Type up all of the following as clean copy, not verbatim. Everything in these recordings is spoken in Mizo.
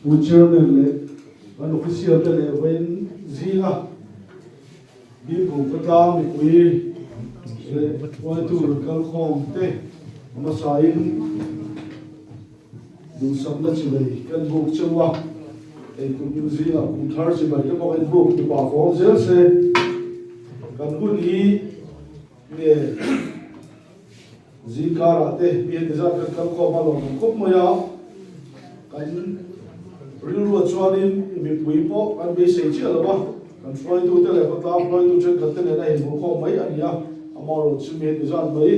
Pu Chairman leh kan official te leh vawiin zinga Birbhum khawtlang mipui leh hruaitu rawn kalkhawm te hmasain duhsakna chibai kan buk cheu a, eikum zingah kum thar chibai te pawh kan buk ti pah fawm zel se kan hun hi nge Zingkarah te mi heti zat kan kal khawm a lawmawm khawp mai a, kan rilruah chuanin mipui pawh kan beisei chiah lo a, kan hruaitute leh khawtlang hruaitu thenkhat te nen a inhmuh khawm mai a ni a, amaherawh chu mi heti zat mai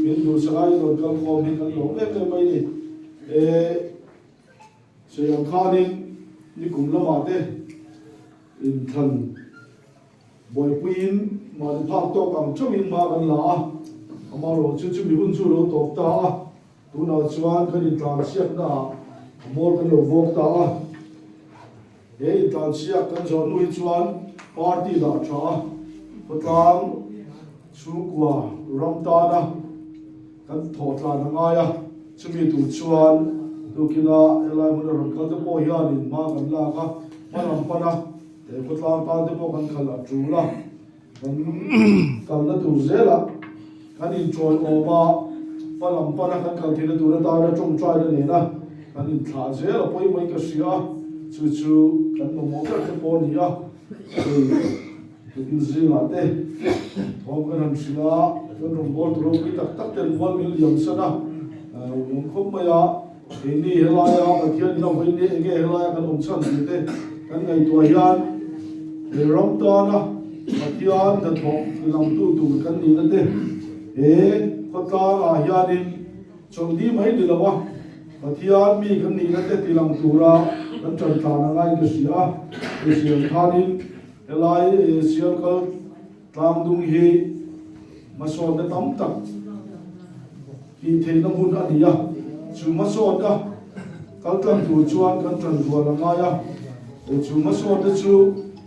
min duhsak a in rawn kal khawm hi kan lawm em em mai a ni. E, sawi ang khanin nikum lamah te inthlan. Buaipuiin mahni phak tawk ang theuhin hma kan la a, amaherawh chu chumi hun chu lo tawp ta a, tunah chuan kan intlansiaknaah a mawl kan lo vawk ta a. He intlansiak kan zawh hnu hi chuan party dah tha a, khawtlang chhungkua ram tana kan thawh tlan a ngai a, chumi tur chuan tukina helai hmuna rawn kal te pawh hianin hma kan lak a, hma lam pan a. He khawtlang tan te pawh kan kal a tul a, kan kalna tur zelah kan inchawi awm a, hma lam pana kan kal theihna tur atana tawngtaina nena kan inthlah zel a pawi mai ka hria a, chu chu kan mamawh ber te pawh a ni a, hei tukin zingah te thawm kan han hria a, kan rawngbâwl tur ropui tak tak ten mual min liam san a, awm khawp mai a. Keini helaia Pathian in a vawi nia enge helaia kan awm chhan tih te kan ngaihtuah hian he ram tana Pathian hnathawh tilangtu tur kan nihna te he khawtlangah hianin chawlhni mai ni lo a, Pathian mi kan nihna te tilang tura kan ṭan tlan a ngai ka hria a, hei siam khanin helai sialkal tlangdung hi hmasawnna tam tak Tih theihna hmun a ni a, chu hmasawnna kal tlang tur chuan kan ṭan rual a ngai a, chu hmasawnna chu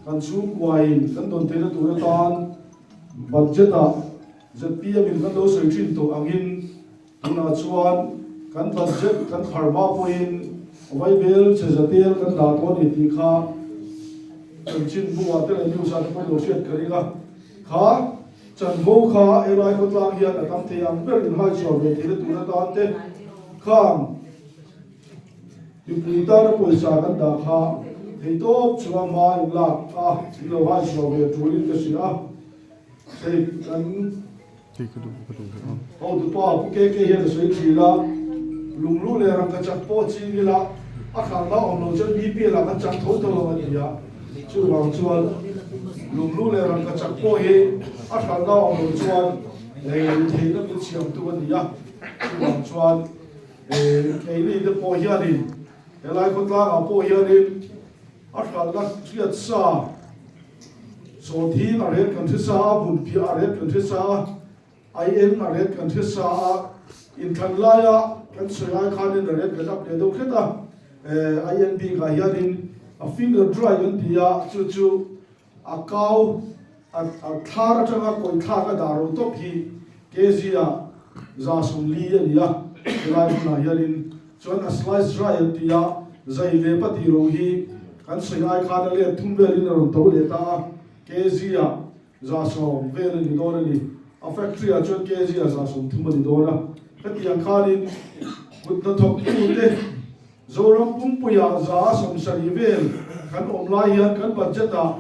kan chhungkuain kan dawn theihna tur atan budget-ah zpm in kan lo sawi ṭhin tawh angin tunah chuan kan budget kan phar hma pawhin vaibel che zatel kan dah tawh a ni tih kha chanchinbu-ah te leh news-ah te pawh lo hriat ka ring a, kha Chanvo kha helai khawtlang hian a tam thei ang ber in haichhuah ve theihna tur atan te khang mipui tana pawisa kan dah kha theihtawp chunga hma in lak a in lo haichhuah ve tulin ka hria a, hei kan hotupa Pu KK hian a sawi thin a, lunglu leh rangkachak pawh ching ila a khalna awm lo chuan BPL ah kan chak tho tho ang a ti a. Chuvang chuan lunglu leh rangkachak pawh hi a hralhna awm lo chuan theihna min siamtu a ni a. Chuvang chuan keini te pawh hianin helai khawtlangah pawh hianin a hralhna hriat sa sawhthing a ret kan hre sa a, hmunphiah a ret kan hre sa a, Ai eng a ret kan hre sa a, inthlan laia kan sawi ai khanin a ret kan up leh deuh hret a, ai eng bikah hianin a finger dry kan ti a, chu chu a kau a thlar atanga kawi thlak a dah ro tawp hi kg ah 140 a ni a, helai hmunah hianin chuan a slice dry an ti a, zai leh pati ro hi kan sawi ai khan a let thum velin a rawn to leh ta a, kg ah 110 vel a ni dawn a ni. A factory ah chuan kg ah 130 a ni dawn a. Hetiang khanin kut hnathawktute Zoram pumpuiah 170 vel kan awm lai hian kan budget ah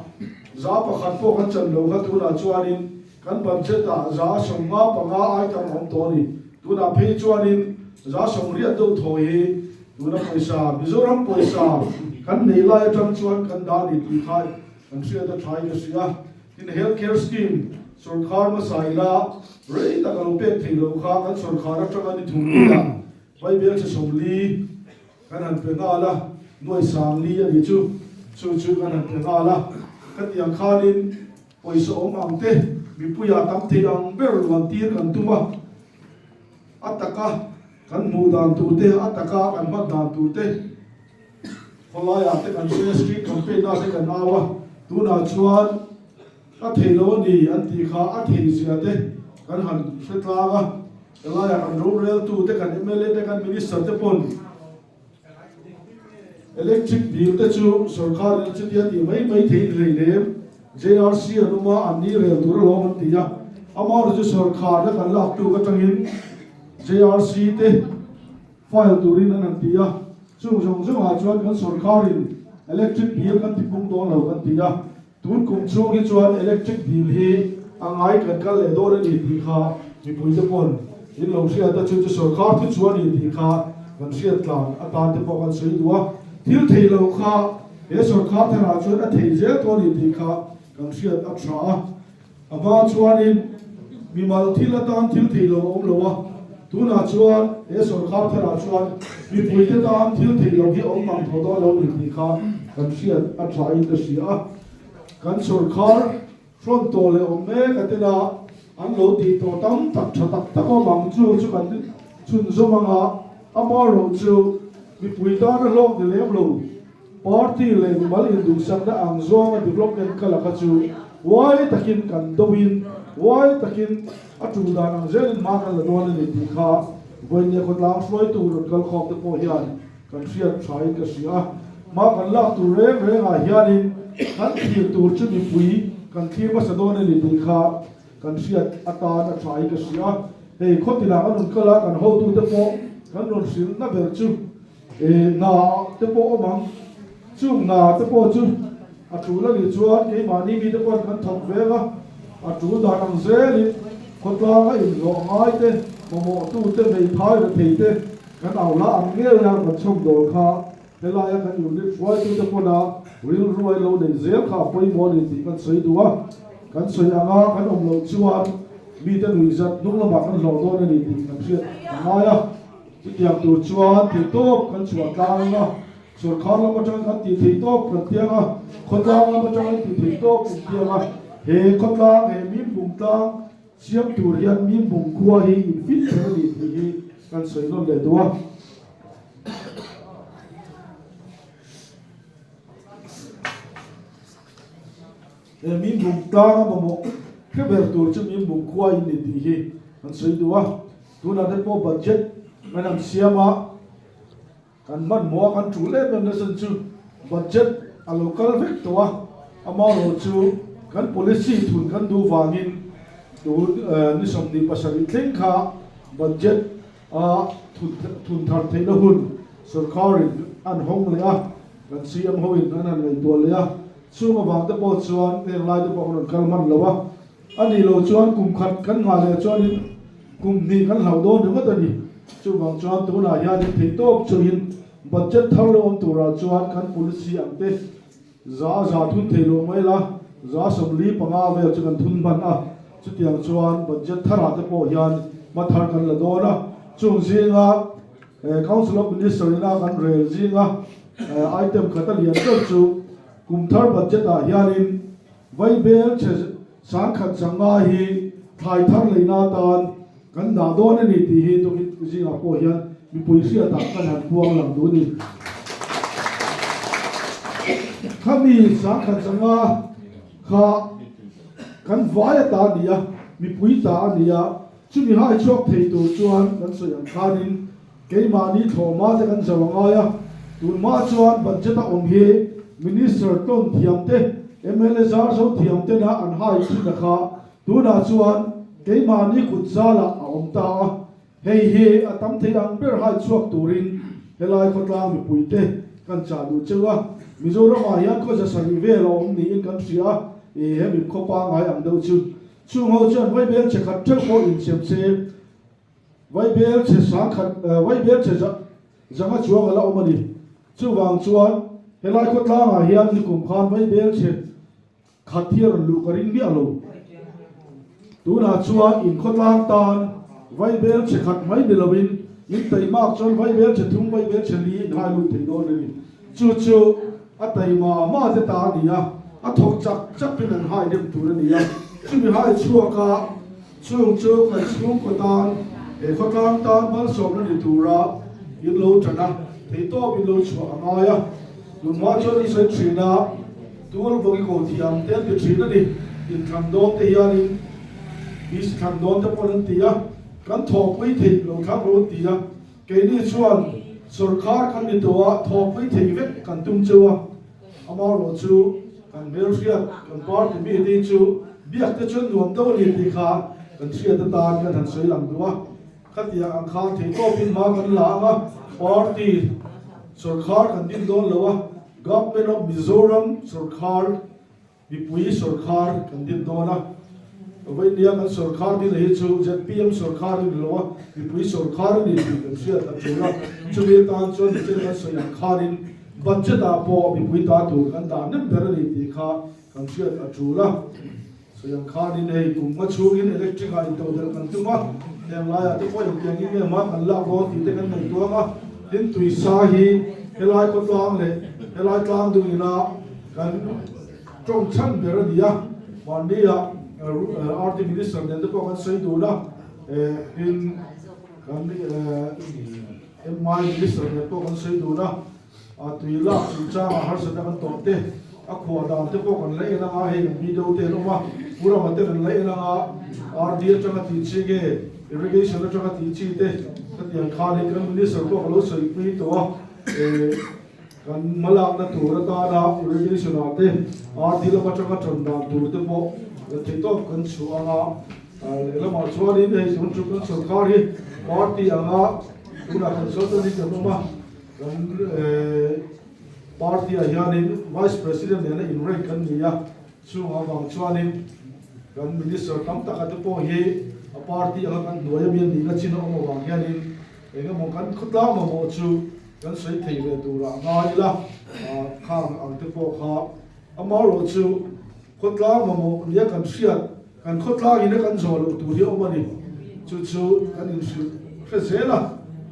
1% pawh kan chan lo kha tunah chuanin kan budget ah 55 ai tam a awm tawh a ni. Tunah phei chuanin 80 deuh thaw hi tuna pawisa Mizoram pawisa kan nei lai atang chuan kan dah a ni tih kha Kan hriat a tha in ka hria. Tin, Health Care Scheme sawrkhar hmasa ila rei tak a lo pek theih loh kha kan sawrkhar atanga ni thum ni ah Vaibel che 40 kan han pe nghal a, nuai 10,000 a nih chu, chu chu kan han pe nghal a. Khatiang khanin pawisa awm ang te mipuiah tam thei ang ber luan tir kan tum a, a taka kan hmuh dan tur te, a taka kan hman dan tur te, Khawlaiah te kan sawi a, street campaign ah te kan au a, tunah chuan a thei lo a ni an tih kha a thei zia te kan han hre tlang a, helaiah kan roreltu te, kan mla te, kan minister te pawn. Electric bill te chu sorkar in chutia tih mai mai thei hleinem JRC an awm a, an ni rel tur alawm an ti a. Amaherawhchu chu sorkarna kan lak tuk atangin JRC te file turin an han ti a. Chung zawng zawngah chuan kan sorkarin electric bill kan ti pung dawn lo kan ti a. Tun kum chhung hi chuan electric bill hi a ngai kan kal leh dawn a ni tih kha mipuite pawn in lo hriat a, chu chu sorkar thu chu a ni tih kha kan hriat tlan atan te pawh kan sawi duh a. Thil thei lo kha he sorkar tharah chuan a thei zel tawh a ni tih kha kan hriat a tha a. A hma chuanin mimal thil atan thil thei lo a awm lo a, tunah chuan he sorkar tharah chuan mipuite tan thil thei lo hi a awm mang tawh dawn lo ni tih kha kan hriat a thain ka hria a. Kan sorkar hrawn tawh leh awm mek a tena an lo tih tawh tam tak tha tak tak awm ang chu chu kan chhunzawm anga amaherawhchu mipui tana hlawk ni lem lo. Party leh mimal induhsakna ang zawnga development ka laka chu uai takin kan doin uai takin a tul dan ang zelin hma kan la dawn a ni tih kha vawinia khawtlang hruaitu rawn kal khawm te pawh hian kan hriat thain ka hria a. Hma kan lak tur reng rengah hianin kan thlir tur chu mipui kan thlir hmasa dawn a ni tih kha kan hriat atan a thain ka hria a. Hei khawtinah kan rawn kal a, kan hotute pawh kan rawn hrilhna ber chu Hna te pawh awm ang. Chung hna te pawh chu a tul a nih chuan keimahni mite pawhin kan thawk veng a, a tul dan ang zelin khawtlanga inhlawh ngai te, mamawhtu te, hmeithai rethei te kan au hla ang ngei a kan chhawm dawn kha helaia kan unit hruaitu te pawna rilru a lo neih zel kha a pawimawh a ni tih kan sawi duh a. Kan sawi anga kan awm loh chuan mite nuihzat hnung lamah kan hlawh dawn a ni tih kan hriat a ngai a. Chutiang tur chuan theihtawp kan chhuah tlang ang a, sorkar lam atangin kan tih theihtawp kan tiang a, khawtlang lam atangin tih theihtawp kan tiang a, he khawtlang, he Mimbung tlang siam tur hian Mimbung khua hi infit ber a ni tih hi kan sawi nawn leh duh a. He Mimbung tlang a mamawh hre ber tur chu Mimbung khua in ni tih hi kan sawi duh a. Tunah te pawh budget kan han siam a, kan hmanhmawh a, kan tul em em nasa chu budget a lo kal vek tawh a, amaherawh chu kan policy thun kan duh vangin tun ni 27 thleng kha budget a thun thar theihna hun sorkarin an hawng leh a, kan CM hoin an han ngaihtuah leh a, chung avang te pawh chuan heng lai te pawh kan rawn kal hman lo a. A nih loh chuan kum khat kan nghah leh chuanin kum hnih kan hlauh dawn ringawt a ni. Chuvang chuan tunah hianin theihtawp chauhin budget thar lo awm turah chuan kan policy ang te za za thun thei loh mai la, 45 vel chu kan thun hman a. Chutiang chuan budget tharah te pawh hian hma thar kan la dawn a. Chung zinga Council of Minister ina kan rel zinga item khat a lian deuh chu kum thar budget ah hianin Vaibel chhe 10,100 hi thlai thar leina atan kan dah dawn a ni tih hi tukin zingah pawh hian mipui hriatah kan han puang lang duh a ni. Khami 10,100 kha kan vai ata a ni a, mipui ta a ni a, chumi hai chhuak thei tur chuan kan sawi ang khanin Keimahni thlawhma te kan zo a ngai a, tunhma chuan budget a awm hi Minister tawn thiam te, mla zar zo thiam tena an hai thin a kha, tunah chuan keimahni kut zalah a awm ta a, hei hi a tam thei ang ber hai chhuak turin helai khawtlang mipui te kan chah duh cheu a, Mizoramah hian khaw 700 vel a awm niin kan hria a, i hemi khaw pangai ang deuh chu chung ho chuan vaibel che khat theuh pawh insiam se. Vaibel chhe 10,000, vaibel chhe zanga chuang a la awm a ni. Chuvang chuan helai khawtlangah hian nikum khan vaibel chhe khat hi a rawn luh ka ring miah lo. Tunah chuan in khawtlang tan vaibel chhe khat mai ni loin in taimak chuan vaibel chhe thum, vaibel chhe li in hai lut thei dawn a ni. Chu chu a taima mah te ta a ni a, a thawk chak chakin an hai rem tur a ni a. Chumi hai chhuaka Chung chu kan chhungkaw tan, he khawtlang tan malsawmna ni tura in lo tan a, theihtawp in lo chhuah a ngai a. Tunhma chuan in sawi thin a, tul bawk i ko thiam te an ti thin a ni. Inthlan dawn te hianin PC thlan dawn te pawh an ti a, kan thawhpui theih lo thlang lo an ti a. Keini chuan Sawrkar kan ni tawh a, thawhpui thei vek kan tum cheu a, amaherawh chu kan hmelhriat kan party mi te chu biak te chuan nuam deuh a ni tih kha kan hriat atan kan han sawi lang duh a. Khatiang ang khan theihtawpin hma kan la ang a, party sawrkar kan din dawn lo a, Government of Mizoram sawrkar Mipui sawrkhar kan din dawn a, vawinia kan sawrkhar dina hi chu zpm sawrkhar a ni lo a, mipui sawrkhar a ni tih kan hriat a tul a, chumi atan chuan nichina kan sawi ang khanin budget ah pawh mipui ta tur kan dah nem ber a ni tih kha kan hriat a tul a. Sawi ang khanin hei kum nga chhungin electric ah intodelh kan tum a, heng laiah te pawh engtiang in nge hma kan lak dawn tih te kan ngaihtuang a, tin tuisa hi helai khawtlang leh helai tlang dung ina Kan tawng chhan ber a ni a, mahnia RT Minister nen te pawh kan sawi dun a, tin kan MI Minister nen pawh kan sawi dun a, a tui lak chungchanga harsatna kan tawh te, a khuah dan te pawh kan la en anga hei kan video te an awm a, Pu Rama ten an la en anga RD atanga tih chi nge Irrigation atanga tih chi te khatiang khanin kan Minister pawh ka lo sawipui tawh a. Kan hmalakna tur atana irrigation ah te RD lam atanga tan dan tur te pawh kan theihtawp kan chhuah anga lehlamah chuanin hei tun chu kan sawrkar hi party anga tunah kan sawi hi kan awm a, kan party ah hianin vice president nena in rank kan ni a, chung avang chuanin kan minister tam taka te pawh hi a party anga kan hnuai ami a nihna chin a awm avang hianin engemaw kan khawtlang mamawh chu Kan sawi thei ve turah ngai ila, khang ang te pawh kha amaherawh chu khawtlang mamawh nia kan hriat, kan khawtlang ina kan zawh loh tur hi a awm a ni. Chu chu kan inhrilh hre zel a,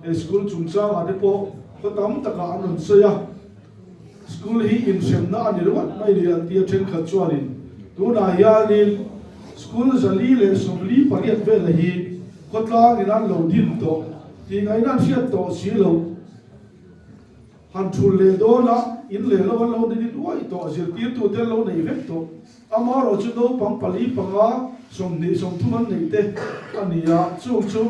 hei school chungchangah te pawh khaw tam takah an rawn sawi a, school hi inhremna a ni ringawt mai ni an ti a thenkhat chuanin tunah hianin school 448 vela hi khawtlang in an lo din tawh. Tih ngaihna an hriat tawh si lo. Han thul leh dawn a, in leh lo an lo ni ni uaih tawh, zirtirtute an lo nei vek tawh. Amaherawh chu naupang pali panga 20 30 an neih te a ni a, chung chu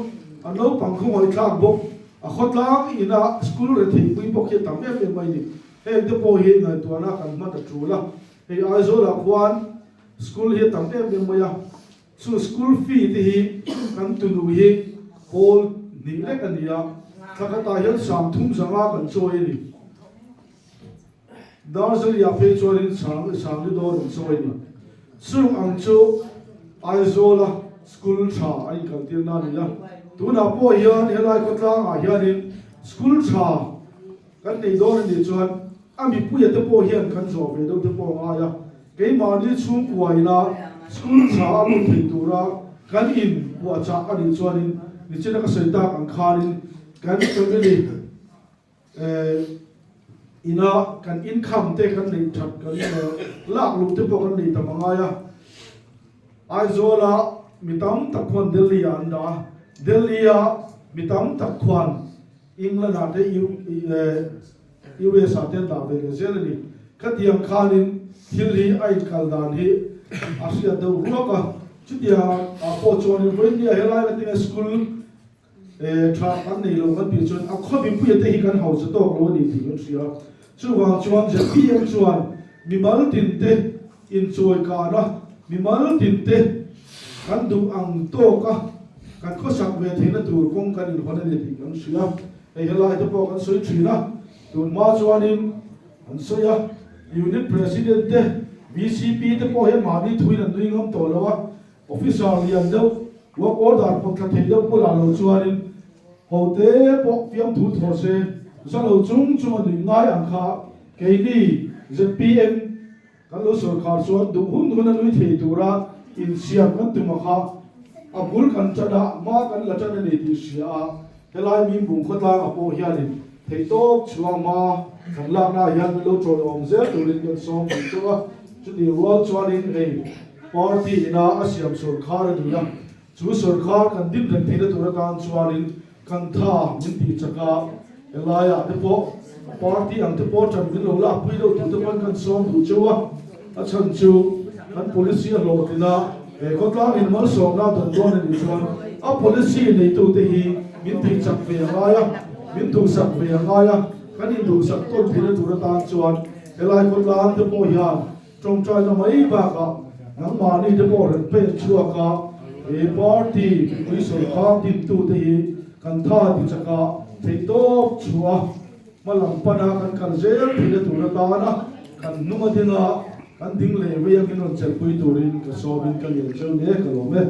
a naupang khawngaih thlak bawk. A khawtlang ina school retheihpui bawk hi a tam em em mai ni. Heng te pawh hi ngaihtuahna kan hman a tul a, hei Aizawlah khuan school hi a tam em em mai a. Chu school fee te hi kan tunu hi pawl hnih lek a ni a, thla khatah hian 30 zanga kan chawi a ni. Nursery-ah phei chuanin sang sangli dawn an chawi a ni. Chung ang chu Aizawla school tha a inkaltirna a ni a. Tunah pawh hian helai khawtlangah hianin school tha kan nei dawn a nih chuan a mipuia te pawh hian kan zawh ve deuh te pawh a ngai a. Keimahni chhungkua ina school tha a lut thei tura kan in puahchah a nih chuanin nichina ka sawi tak ang khanin kan family ina kan income te kan neih that kan lak luh te pawh kan nei tam a ngai a. Aizawla mi tam tak khuan Delhi ah an dah a, Delhi a mi tam tak khuan England ah te US ah te an dah ve leh zel a ni. Khatiang khanin thil hi a inkal dan hi a hriat deuh ruak a. Chutiang ah pawh chuanin vawinia helai atinga school tha kan nei lo kan tih chuan a khaw mipuia te hi kan hausa tawk lo a ni tih kan hria. Chuvang chuan zpm chuan mimal tin te inchawi kana mimal tin te kan duh ang tawka kan khawsak ve theihna tur kawng kan inhawn a ni tih kan hria. Hei helai te pawh kan sawi thin a, tun hma chuanin an sawi a, Unit President te, VCP te pawh hian mahni thuin an nui ngam tawh lo a, Officer lian deuh, work order pawt thla thei deuh bulah lo chuanin ho te pawh fiamthu thaw se, za lo chung chung a nuih ngai ang kha keini zpm Kan lo sawrkhar chuan duh hun hun a nui thei tura insiam kan tum a kha a bul kan tan a, hma kan la tan a ni tih hria a, helai Mimbung khawtlanga pawh hianin theihtawp chhuah hma kan laknaah hian min lo tawlawm zel turin kan sawm thei teuh a, chutih rual chuanin hei party ina a siam sawrkhar a ni a, chu sawrkhar kan din reng theihna tur atan chuanin Kan tha min tih chak a, helaiah te pawh party ang te pawh ṭan min lo lakpui deuh tur te pawn kan sawm duh cheu a, a chhan chu kan policy a hlawhtlin a, he khawtlangin malsawmna a dawn dawn a nih chuan a policy neitute hi min tih chak ve a ngai a. min duhsak ve a ngai a, kan induhsak tawn theihna tur atan chuan helai khawtlang te pawh hian tawngtaina mai bakah nangmahni te pawh rawn pen chhuak a, he party mipui sawrkar dintute hi kan tha ti chaka theihtawp chhuah a, Hma lam pana kan kal zel theihna tur atana kan hnung a ding a, kan ding leh vei angin rawn chelhpui turin ka sawmin ka lian cheu hle ka lawm e.